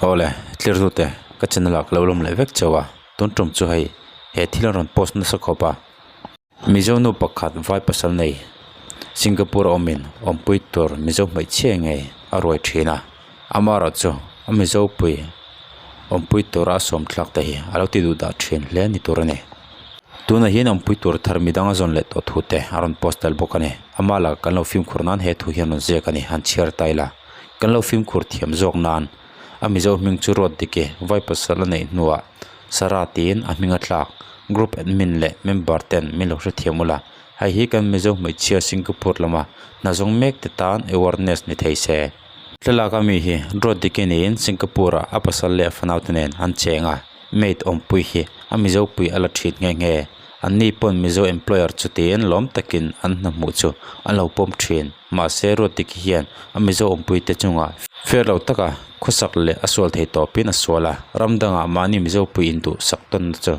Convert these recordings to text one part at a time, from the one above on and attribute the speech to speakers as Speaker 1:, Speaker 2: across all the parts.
Speaker 1: Awle, tlirtute, ka channel ah ka lo lawm leh vek chauh a, tun tum chu hei he thil a rawn post nasa khawp a. Mizo nu pakhat vai pasal nei Singapore a awmin awmpui tur Mizo hmeichhia ngei a ruai thin a, amaherawhchu a Mizo pui awmpui tura a sawm thlak te hi a lo ti duh dah thin hle ni tur a ni. Tunah hian awmpui tur thar midang a zawn leh tawh thu te a rawn post tel bawk a ni. Amah lah kan lo fimkhur nan he thu hian rawn ziak a ni, han chhiar ta ila. Kan lo fimkhur thiam zawk nan a Mizo hming chu ruat dik e, vai pasal a neih hnuah Sarah tiin a hming a thlak. Group admin leh member ten min lo hrethiam ula, hei hi kan Mizo hmeichhia Singapore lama hna zawng mek te tan awareness ni thei se. Thlalak a mi hi ruat dik e niin Singapore ah a pasal leh a fanau te nen an cheng a, maid awmpui hi a Mizo pui a la ṭhin nghe nghe. Anni pawn Mizo employer chu tiin lawm takin an hna hmuh chu an lo pawm ṭhin. Mahse Ruatdiki hian a Mizo awmpuite chungah fair lo taka khawsak leh a sual thei tawpin a sual a, ram dangah mahni Mizo pui induhsak tawnna chu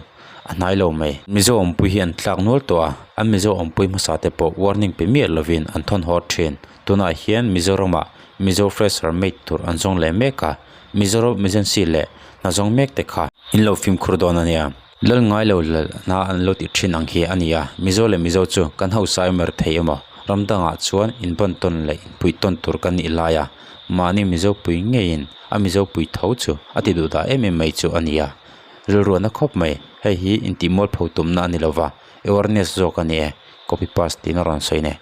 Speaker 1: a hnai lo mai. Mizo awmpui hi an tlak nual tawh a, an Mizo awmpui hmasa te pawh warning pe miah lovin an thawn haw thin. Tunah hian Mizoramah Mizo fresher mate tur an zawng leh mek a, Mizoram emergency leh hna zawng mek te kha in lo fimkhur dawn a nia. Lal ngai lo lal hna an lo tih thin ang hi a ni a, Mizo leh Mizo chu kan hausa em er thei emaw, ram dangah chuan inban tawn leh inpuih tawn tur kan nih lai a, mahni Mizo pui ngeiin a Mizo pui tho chu a ti duh dah em em mai chu a ni a. Rilruahna khawp mai, hei hi intih mualpho tumna a ni lova, awareness zawk a ni e, copy paste tiin a rawn sawi ne.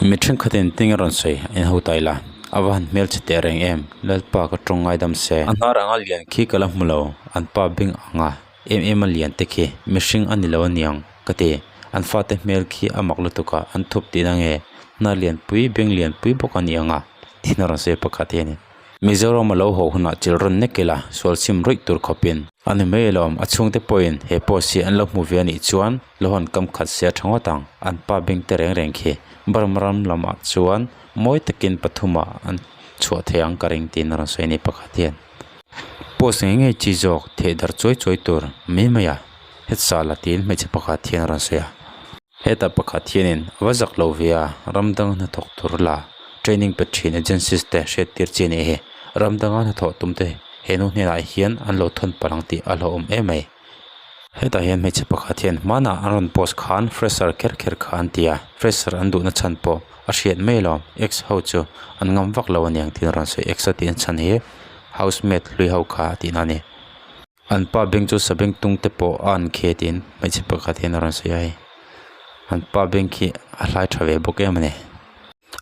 Speaker 1: Mi thenkhatin ting a rawn sawi a inho ta ila, a va han hmelchhe teh reng em, Lalpa ka tawng ngaidam se. A hnar anga lian khi ka la hmu lo, an pa beng anga em em a lian te khi mihring a ni lo aniang ka ti, an fate hmel khi a mak lutuk a, an thup tihna nge, hnar lianpui beng lianpui bawk a ni anga thin a rawn sawi pakhat hi a ni. Mizoram a lo haw hunah chil rawn nek ila, sual sim ruih tur khawpin. A ni mai alawm, a chhungte pawhin he post hi an lo hmu ve a nih chuan lo hawn kam khat se a tha ngawt ang, an pa beng te reng reng khi Burma ram lamah chuan mawi takin pathumah an chhuah thei ang ka ring tiin a rawn sawi a ni pakhat hian. Post ngei ngei chi zawk theh dar chuai chuai tur mai mai a, hetsa la tiin hmeichhe pakhat hian a rawn sawi a. Hetah pakhat hianin a va zak lo ve a, ram danga hnathawk tur la training pe thin agencies te hriat tir chi a nih hi. Ram danga hnathawh tum te he nu hnenah hian an lo thawn palh ang tih a hlauhawm em mai. Hetah hian hmeichhe pakhat hian hmanah an rawn post khan fresher kher kher kha an ti a, fresher an duhna chhan pawh a hriat mai lo, ex ho chu an ngam vak lo aniang tiin a rawn sawi, ex a tih an chhan hi housemate hlui ho kha a tihna a ni. An pa beng chu sabeng tung te pawh a an khe tiin hmeichhe pakhat hian a rawn sawi a hei an pa beng khi a hlai tha ve bawk em a ni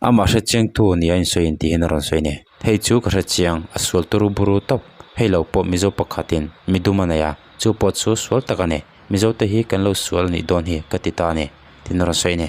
Speaker 1: amah hre chiang tu nia insawi in tih hian a rawn sawi a ni hei chu ka hre chiang a sual turu buru tawp hei lo pawh mizo pakhatin midum a nei a chu pawh chu sual tak a ni mizo te hi kan lo sual a nih dawn hi ka ti ta a ni tiin a rawn sawi a ni.